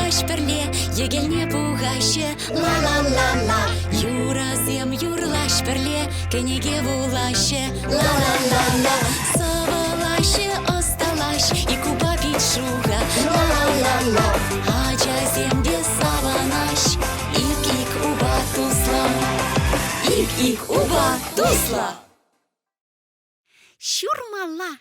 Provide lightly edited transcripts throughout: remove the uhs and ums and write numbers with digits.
юрлаҫ пӗрле, йӗкелне пухаҫҫӗ. Ла-ла-ла-ла. Юрӑсем юрлаҫ пӗрле, кӗнеке вулаҫҫӗ. Ла-ла-ла-ла. Сӑвӑлаҫҫӗ, ӑсталаҫ, ик упа пит шухӑ. Ла-ла-ла-ла. Ачасем те савӑнаҫ, ик-ик упа туслӑ. Ик-ик упа туслӑ. Ҫурмалла.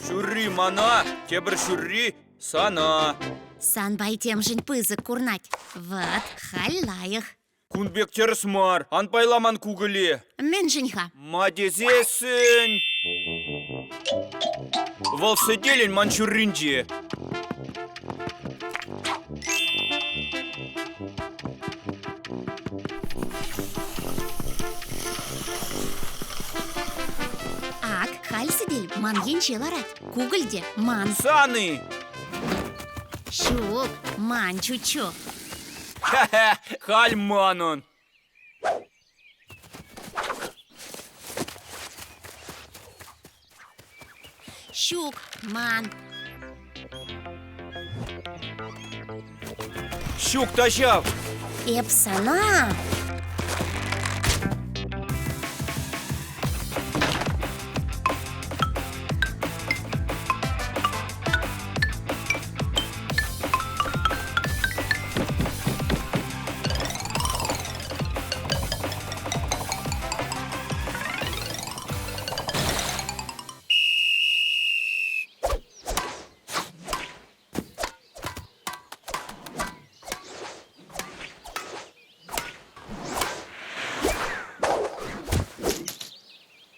Ҫурри мана, тепӗр ҫурри сана. Сан пай темшӗн пысӑк курнать. Вӑт, халь лайӑх. Кун пек тӗрӗс мар, ан пайла ман кукӑле. Мӗншӗн-ха? Ма тесессӗн... Вӑл сӗтелӗн ман ҫурринче. Ак, халь сӗтел ман енче ларать. Кукӑль те ман. Сани! Ҫук, ман чуччу. Хе-хе, халь манӑн. Ҫук, ман. Ҫук та ҫав. Эп сана.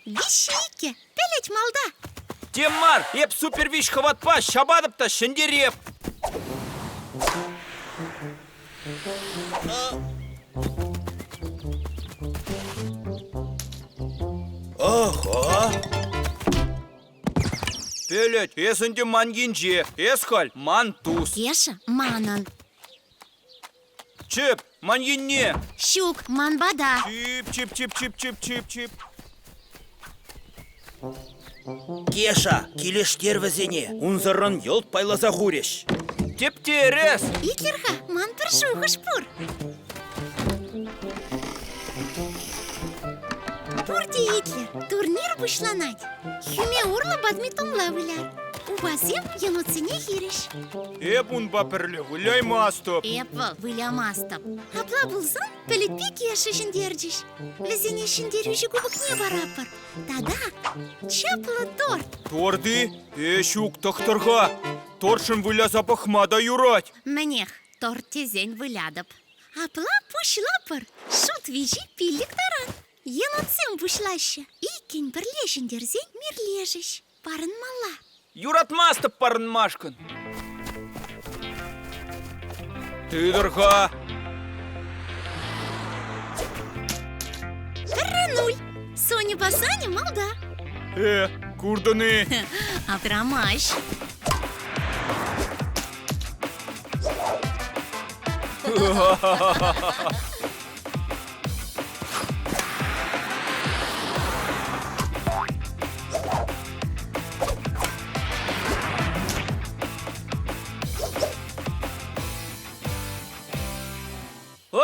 Виҫҫӗ-иккӗ, пӗлет малта. Тем мар, эп супервиҫ хӑватпа ҫапатӑп та ҫӗнтереп. Ага. Пӗлет, эс ӗнтӗ ман енче, эс халь ман тус. Кеша манӑн. Чип, ман енне. Ҫук, ман пата. Чип, чип, чип, чип, чип, чип, чип. Кеша, килӗштер вӗсене, унсӑрӑн йӑлт пайласа хурӗҫ. Тип-тӗрӗс. Итлӗр-ха, ман пӗр шухӑш пур. Пурте итлӗр, турнир пуҫланать. Хӳме урлӑ бадминтонла выляр. Упасем енотсене хирӗҫ. Эп унпа пӗрле выляймастӑп. Эп вӑл вылямастӑп. Апла пулсан пӗлӗтпе Кеша ҫӗнтерчӗҫ. Вӗсене ҫӗнтерӳҫӗ кубокне паратпӑр. Тата чаплӑ торт. Торт-и? Э, ҫук, тӑхтӑр-ха. Тортшӑн выляса пӑхма та юрать. Мӗнех, торт тесен вылятӑп. Апла пуҫлапӑр. Шут виҫи пиллӗк таран. Енотсем пуҫлаҫҫӗ. Иккӗн пӗрле ҫӗнтерсен мирлешӗҫ. Парӑнмалла. Юратмастӑп парӑнмашкӑн. Тытӑр-ха! Пӗрре нуль. Соньӑпа Саня малта. Э, куртӑн-и? Аптрамасть.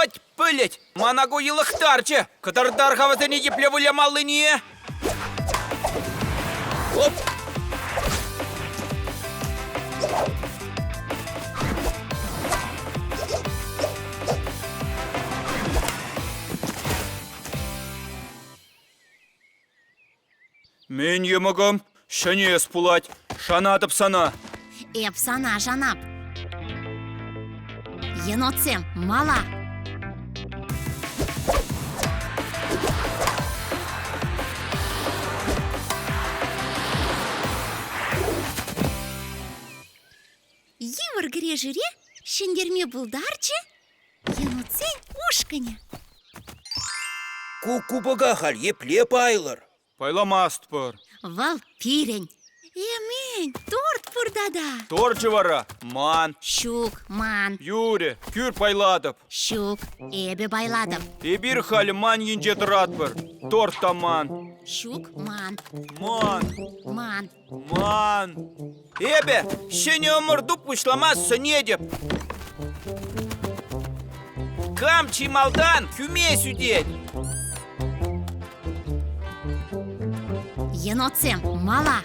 Ӑть, пӗлет, мана ку йӑлӑхтарчӗ. Кӑтартар-ха вӗсене епле вылямаллине. Оп! Мӗн йӑмӑкӑм, ҫӗнес пулать. Шанатӑп сана. Эп сана шанап. Енотсем, мала! Йывӑр кӗрешӳре ҫӗнтерме пултарчӗ енотсен ушкӑнӗ. Ку кубока халь епле пайлӑр? Пайламастпӑр. Вӑл пирӗн. Эмен, торт пур тата. Торчӗ вара ман. Ҫук, ман. Юрӗ, кӳр пайлатӑп. Ҫук, эпӗ пайлатӑп. Эпир халь ман енче тӑратпӑр. Торт та ман. Ҫук, ман. Ман. Ман. Ман. Эпӗ ҫӗнӗ ӑмӑрту пуҫлама сӗнетӗп. Кам чи малтан хӳме сӳтет? Енотсем, мала!